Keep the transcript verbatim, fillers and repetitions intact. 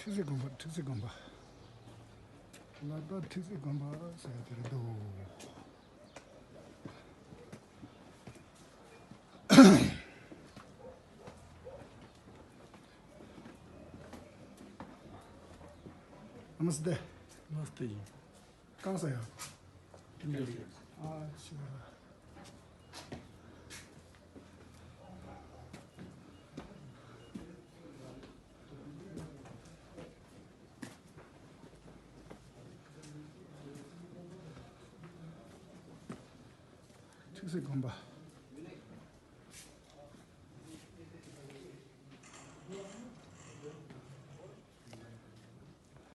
ཁྲིག་སེ་དགོན་པ། ཁྲིག་སེ་དགོན་པ། ལ་དྭགས་ཁྲིག་སེ་དགོན་པ་ཟེར་ཡ་དེ་རེད་འདུག་ཨ་མ་སྟེ། མ་སྟེ་ཡིན། གང་ཟེར་ཡ། ཨ་ཆུ། ཁྲིག་སེ་དགོན་པ།